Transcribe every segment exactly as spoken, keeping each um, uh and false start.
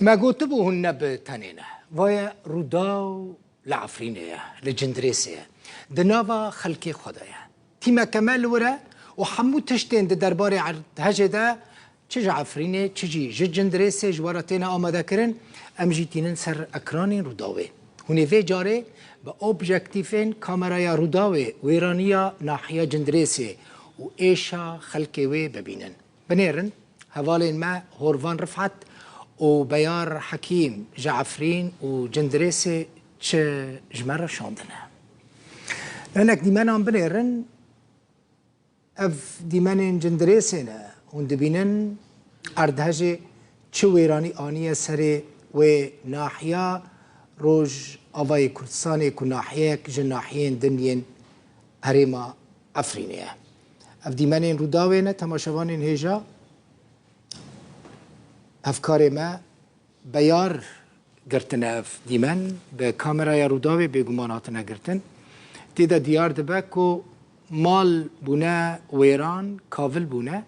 Me gotibû hûn ne bi tenê ne. Vaye Rûdaw li Efrînê ye, li Cindirêsê ye. Di nava xelkê xwe de ye. Tîmeke me li wir e û hemû tiştên di derbarê erdhejê de çi ji Efrînê, çi jî ji Cindirêsê ji we re têne amadekirin, em jî tînin ser ekranên Rûdawê. Hûn ê vê carê bi objektîfên kameraya Rûdawê wêraniya nahiya Cindirêsê û êşa xelkê wê bibînin. Binêrin, hevalên me Horvan Rifet û Beyar Hekîm ji Efrîn û Cindirêsê çi ji me re şandine. Hinek dîmenan binêrin, ev dîmenên Cindirêsê ne. Hûn dibînin erdhejê çi wêranî aniye serê wê nahiya Rojavayê Kurdistanê ku nahiyek ji nahiyên din yên herêma Efrînê ye. Ev dîmenên Rûdawê ne, temaşevanên hêja, hevkarê me Beyar girtine ev dîmen, bi kameraya Rûdawê bêguman hatine girtin. Tê de diyar dibe ku mal bûne wêran, kavil bûne.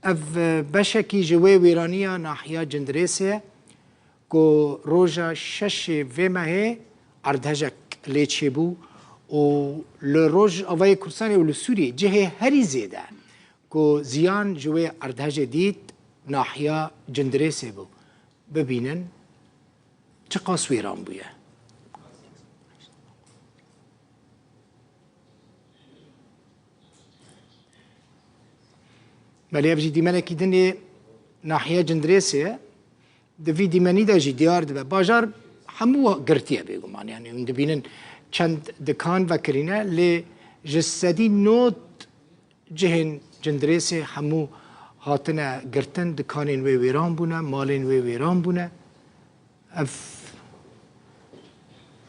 Ev, e, beşekî ji wê wêraniya nahiya Cindirêsê ye ku roja şeşê vê mehê erdhejek lê çêbû û li Rojavayê Kurdistanê û li Sûriyê cihê herî zêde ku ziyan ji wê erdhejê dît, nahiya Cindirêsê bû. Bibînin çiqas wêran bûye. Belê ev jî dîmenekî din ê nahiya Cindirêsê ye. Di vî dîmenî de jî diyar dibe. Bajar hemû girtiye bêguman. Yanî hûn dibînin çend dikan vekirîne, lê ji sedî nod cihên Cindirêsê hemû hatine girtin, dikanên wê wêran bûne, malên wê wêran bûne. Ev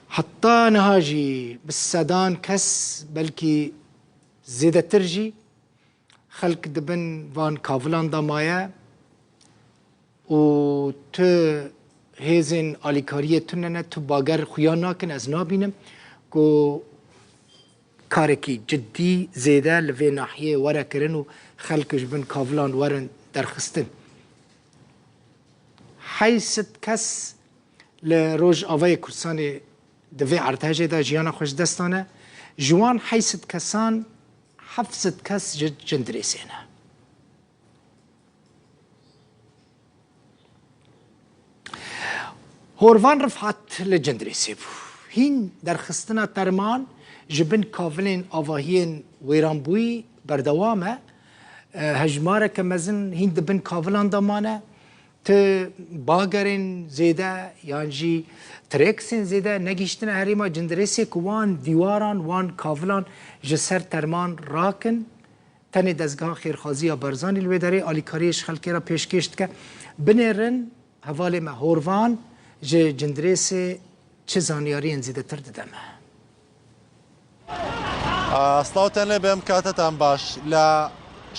heta niha jî bi sedan kes, belkî zêdetir jî, xelk di bin van kavilan de maye û tu hêzên alîkariyê tune ne, tu bager xuya nakin, ez nabînim ku karekî cidî zêde li vê nahiyê were kirin û xelk ji bin kavilan werin derxistin. Heyşt sed kes li Rojavayê Kurdistanê di vê erdhejê de jiyana xwe ji dest dane. Ji wan heyşt sed kesan heft sed kes ji Cindirêsê ne. Horvan Rifat li Cindirêsê bû. Hîn derxistina terman ji bin kavilên avahiyên wêranbûyî berdewam e. E, hejmareke mezin hîn di bin kavilan de mane. Ti bagerên zêde yan jî trêksên zêde negihîştine herêma Cindirêsê ku wan dîwaran, wan kavilan ji ser terman rakin. Tenê dezgeha xêrxwaziya Barzanî li wê derê alîkariyê ji xelkê re pêşkêş dike. Binêrin hevalê me Horvan ji Cindirêsê çi zanyariyên zêdetir dide me. ئاسڵاوتان لێ بێم، کاتتان باش. لە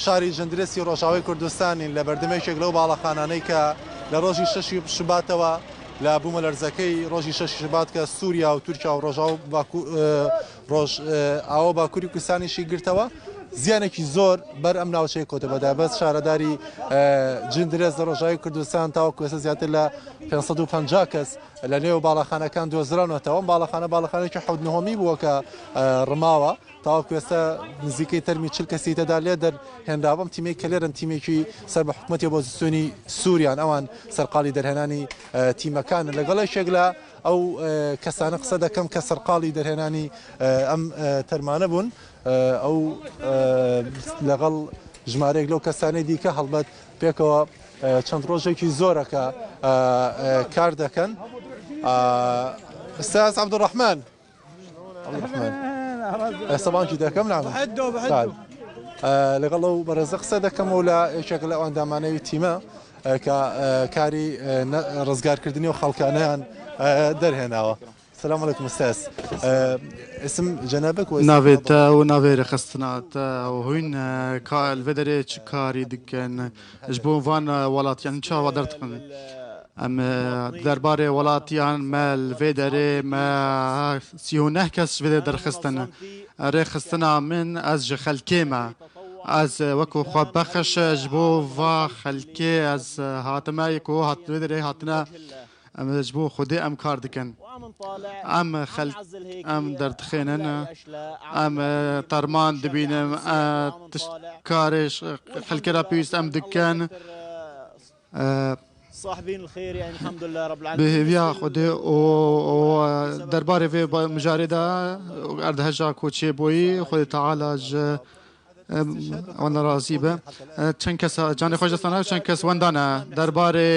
شاری جندرێسی ڕۆژاوای کوردستانین، لە بەردەم یەکێک لەو باڵەخانانەی کە لە ڕۆژی شەشی شوباتەوە، لە بوومەلەرزەکەی ڕۆژی شەشی شوبات کە سووریا و تورکیا و ڕۆژاو باکو-، ئە، ڕۆژ، ئە، ئاوە باکووری کوردستانیشی گرتەوە، زیانێکی زۆر بەر ئەم ناوچەی کۆتە بەدابەست. شارەداری، ئە، جندرێس لە ڕۆژاوی کوردستان تاوەکو ئێستا زیاتر لە پێنج سەد و پەنجا کەس لە نێو باڵەخانەکان دۆزرانەتەوە. ئەم باڵەخانە، باڵەخانێکی حەوت نهۆمی بووە کە، ئە، ڕماوە. تاوەکو ئێستا نزیکەی تەرمی چل کەسی تێدا لێ دەرهێنراوە. ئەم تیمەی کە لێرەن تیمێکی سەر بە حکوومەتی ئۆپۆزیسیۆنی سووریان، ئەوان سەرقاڵی دەرهێنانی، ئە، تیمەکانن. لەگەڵ یەکێک لە ئەو، ئە، کەسانە قسە دەکەم کە سەرقاڵی دەرهێنانی، ئە، ئەم، ئە، تەرمانە بوون. ئە، ئەو، ئە، لەگەڵ ژمارەیەک لەو کەسانەی دیکە هەڵبەت پێکەوە، ئە، چەند ڕۆژێکی زۆرە کە، ئە، ئە، کار دەکەن. ئە، ئوستاز عەبدوڕەحمان. عەبدوڕەحمان. ئێستا بانکی دەکەم، نام. بەعەدۆ، بەعەدۆ. بەعەد. ئە، لەگەڵ ئەو بەڕێزە قسە دەکەم و لە یەکێک لە ئەو ئەندامانەی تیمە، ئە، کە، ئە، کاری، ئە، نە-، ڕزگارکردنی و خەڵکانەیان، ئە، دەرهێناوە. سلام علیکم ئوستاز. ئە، اسم جنابك و اسم Navê te û navê rêxistina te û hûn, e, ka li vê derê çi karî dikin? Ji bo van, e, welatiyan çawa derdixin? Em, e, derbarê welatiyan me li vê derê me sî û neh kes ji vê derê derxistin. Rêxistina min ez ji xelkê me. Ez, e, wekî xwe bexş, e, ji bo va xelkê ez, e, hatime, ku hat-, vê derê hatine, em ji bo Xwedê em kar dikin. Em xelk, em derdixênin, em, e, terman dibînin, e, tişt karê ji xelkê re pêwîst em dikin. E, Sahibîn xêr, yani, elhamdulillah, Rabbil alemin. Bi hêviya Xwedê û, û, e, derbarê vê ba-, mijarê de erdheja ku çêbûyî, Xwedê Teala ji, e, wan razî be. E, çend kes, canê xwe ji dest dane, çend kes wenda ne. Derbarê,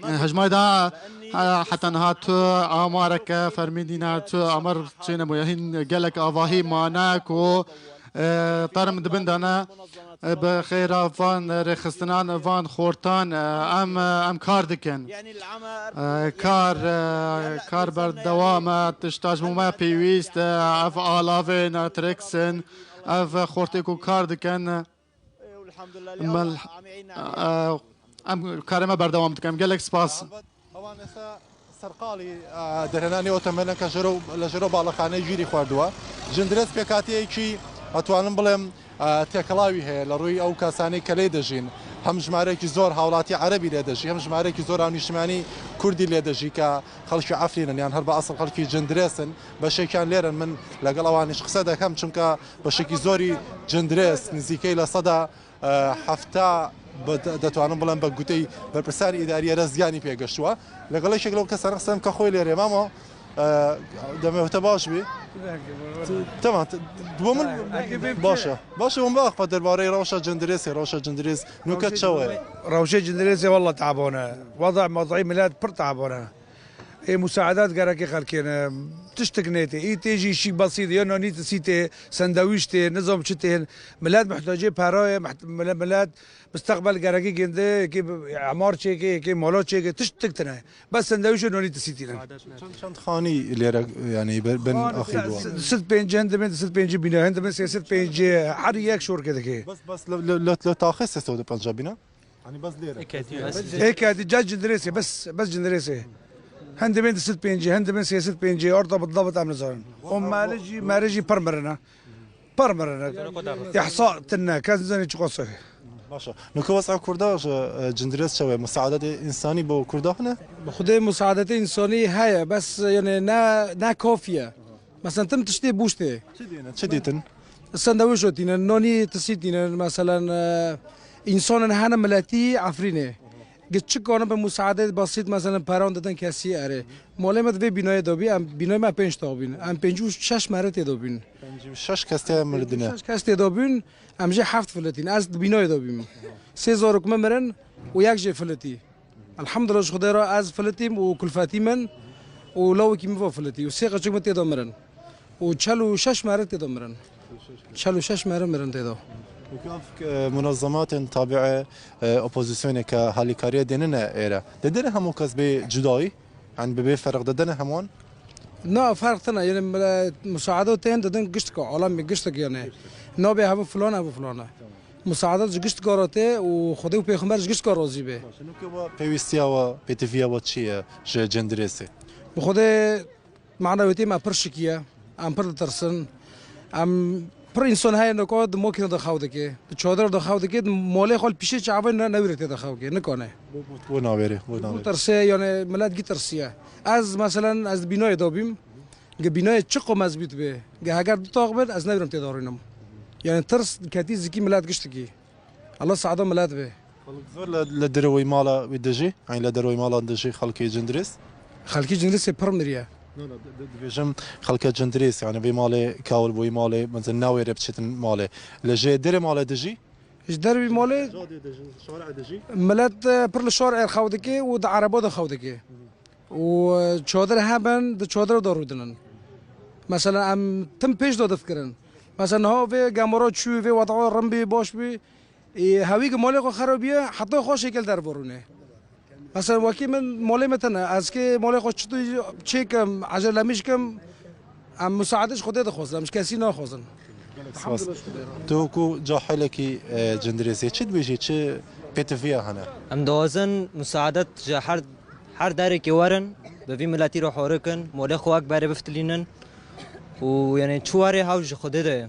e, hejmarê de, e, heta niha tu amareke fermî dîne, tu amar çênebûye. Hîn gelek avahî mane ku, e, term di bin de ne. Bi xêra van rêxistinan, van xortan, em, em kar dikin. Kar, kar berdewam e, tişta ji bo me pêwîst e, ev alavên, e, trêks in, ev xortê ku kar dikin. Me, e, em karê me berdewam dikin. Gelek spas. ئەوان ئێستا سەرقاڵی، ئا، دەرهێنانی ئەو تەمەنە کە ژەرە و، لە ژەرە و باڵەخانەی ژیری خواردووە. جندرێس پێکاتەیەکی، ئەتوانم بڵێم، ئا، تێکەڵاوی هەیە لە ڕووی ئەو کاسانەی کە لێ دەژین. هەم ژمارەیەکی زۆر هاوڵاتی عەرەبی لێ دەژی، هەم ژمارەیەکی زۆر هاونیشتیمانی کوردی لێ دەژی کە خەڵکی عەفرینن، یان هەر بە ئەسڵ خەڵکی جندرێسن. بەشێکیان لێرن، من لەگەڵ ئەوانیش قسە دەکەم، چونکە بەشێکی زۆری جندرێس، نزیکەی لە سەدا حەفتا، بە-، دەتوانم بڵێم بە گوتەی بەرپرسانی ئیداری ئێرە زیانی پێگەشتووە. لەگەڵ یەکێک لەو کەسانە قسەم کە خۆی لێرێ. مامۆ، ئە، دەمێ هەتە باش بی. تەمان، ت-، بۆ من باشە. باشە، بۆم باخ پە دەربارەی ڕەوشە جندرێسێ، ڕەوشە جندرێس نوکە چەوەیە؟ Rewşê cindirêsê wella taban e. Weda medayî milet pir taban e. Ê musaedat gerekê xelkê ne. Tiştik nêtê. Î tê jî şî besît ya nanî tisî tê, sendewîş tê, nizam çi tên. Milet mihtacê pera ye, miht-, mile-, milet misteqbel gerekê gênde, yekê bi-, emar çêke, yekê mala çêke, tiştik tine. Bes sendewîş û nanî tisî tînin. Çend, çend xanî lêre, yani, ber-, ben axî bû? Sid pêncî, hindimên sid pêncî bîne, hindimên sê sed pêncî, her yek şorke dike. Bes, bes, le, le, le, le taxê sê sed û pêncî bîne? Hani bas lêre. Êketî, ca cindirêsê, bes, bes cindirêsê. Hindê bên di sed pêncî, hindê bên sê sed pêncî, orta bi dabit em nizanin. O mali jî, mali jî pir mirine. Pir mirine. Îhsa tine, kes nizanî çi qasir. Başa. Nuke wesa Kurda ji, e, cindirês çawe? Musaadetê insanî bo Kurda hene? Bi Xwedê musaadetê insanî heye, bes, yani, ne, ne kafiye. Mesela tim tiştê bûştê. Çi dînin? Çi dîtin? Sendewîş tînin, nonî tisî tînin, meselen, e, însanên hene miletî Efrînê. Gi çi kanin bi musaadê basît, meselen, peran didin kesî erê. Malê me di vê bînayê de bî, em bînayê me pênc ta bîn. Em pêncî û şeş mere tê de bîn. Pêncî û şeş kes tê mirdine. Pêncî û şeş kes tê de bîn, em jê heft filitîn. Ez di bînayê de bîm. Sê zarok me mirin û yek jê filitî. Elhamdulillah, ji Xwedê re ez filitîm û kulfetî min û lawikî min va filitî û sê qeçik min tê de mirin. Û çel û şeş meri tê de mirin. Çel û şeş meri mirin tê de. Wekî ev, e, munezematên tabi'e, e, opozisyonê ke halîkariyê dênine êre. Dê dêne hemû kes bê cudayî? Yani bi bê ferq didine hemû wan? Na, ferq tine. Yani, mile-, musaade tên didin giştika, alemê giştik yani. Nabê hevi filan, hevi filan e. Musaade ji gişt kara tê û Xwedê û Pêxember ji gişt kar razî be. Baş e, nuke wa pêwîstiya wa, pêtiviya wa çi ye ji cindirêsê? Bi Xwedê manewêtê me pir şikî ye. Em pir ditirsin. Em pir însan heye nuka di mokîna de xew dike. Di çadir de xew dike, di molê xwe li pîşê çavê ne, newîrê tê de xew dike. Nikane. Bo, bo, bo navêrê, bo navêrê. Bo tirsê, yani millet gî tirsiye. Ez, meselen, ez di bînayê de bîm. Ge bînayê çi qo mezbût be, ge heger du tax bin, ez newîrim tê de rûnim. Yani tirs ketî zikî milet giştikî. Allah saada milet be. Xelk zor le, le derewey mala wî dijî, yani le derewey mala dijî xelkê cindirês? Xelkê cindirêsê pir miriye. No, no, di, di, dibêjim xelke cindirês, yani vê malê kawil bûyî malê, mesela navê rê biçêtin malê. Le jê derê malê dijî? Ji dervî malê Cadê dijî, şarê dijî? Milet, e, pir li şar er xew dike û di ereba de xew dike. Û, e, çadir hebin, di çadir de rûdinin. Mesela em tim pêş de difikirin. Mesela niha vê gemara çû, vê wada rin bî, baş bî. Ê, hewî ki malê xwe xerabiye, heta xwe şêkel derve rûne. Mesela wekî min malê me tene, ez kê malê xwe çi çêkim, ecele min jî kim, em musaade ji Xwedê dixwazin, em ji kesî naxwazin. Spas. Tu ku cahilekî, e, cindirêsê çi dibêjî, çi pêtiviya hene? Em dixwazin musaadet ji her, her derekê werin, bi vî miletî re horikin, molê xwe wek berê biftilînin û, yani, çi warê hew ji Xwedê de ye.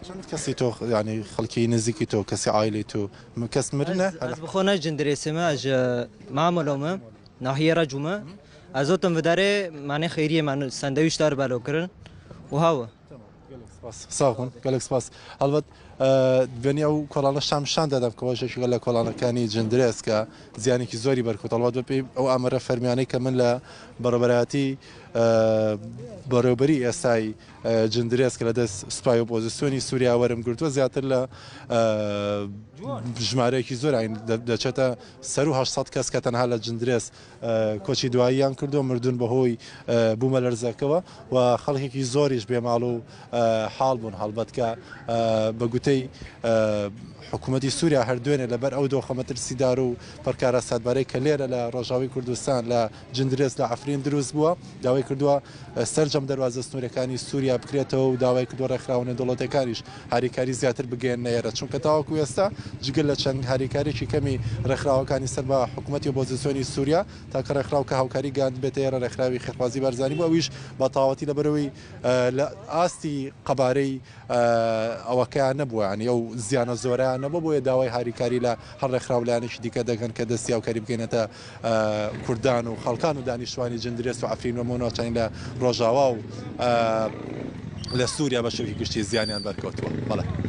Çend kesî to, yanî xelkî nêzîkî to, kesî aîlê to, kes mirine? Ez, ez bi xwe ne cindirêsê me, ez ji Mamelo me, nahiyê Recu me. Ez otim vidarê, manê xeyriyê me sendewîş dar belo kirin. Û hawa. Spas. Sağ olun. Gelek spas. Helbet, e, beni ew kolana şam şan dedem ki başa şu gele kolana kani cindireska ziyaneki zori berkut. Helbet be ew amere fermiyane ke min le beraberati, e, beraberî esay, e, cindireska le des spay opozisyoni Suriye werim girtwe ziyatir le, e, jimareki zor aynı de, de çete seru haşt sed kes ke tenha le cindirês e, koçî duayiyan kirdo, mirdûn bi hoy, e, bûme lerzeke ve û xelkekî zor îş bê mal û, e, hal bûn. Helbet ke, e, bi gutey, e, hikûmetî Sûriya her duêne li ber ew doxa metirsîdar û perkara sedbarê ke lêre li Rojavî Kurdistan, li Cindirês, li Efrîn dirûst bûye, dawê kirduwa, e, sercem derwaze snorêkanî Sûriya bikrêteve û dawê kirduwa rêxiraw nêdewletêkan îş harîkarî ziyatr bigihênine êre. Çunke tawaku êsta cigil li çend harîkarîkî kemî rêxirawekanî ser ba hikûmetî opozisyonî Sûriya, ta ke rêxiraw ke hawkarî gihand bête êre, rêxirawî Xêrxwazî Barzanî bû, ew îş ba tawatî li ber wî, e, li astî qebarey, e, eweke nebû, yanî ew ziyana zore nebû, bûye daway harîkarî li her rêxiraw layanekî dîke dekin ke destî hawkarî bigihênete, e, Kurdan û xelkan û danîştwanî Cindirês û Efrîn û Mûnaçan li Rojawa û, e, li Sûriya beşekî giştî ziyaniyan berkewtû. Bele.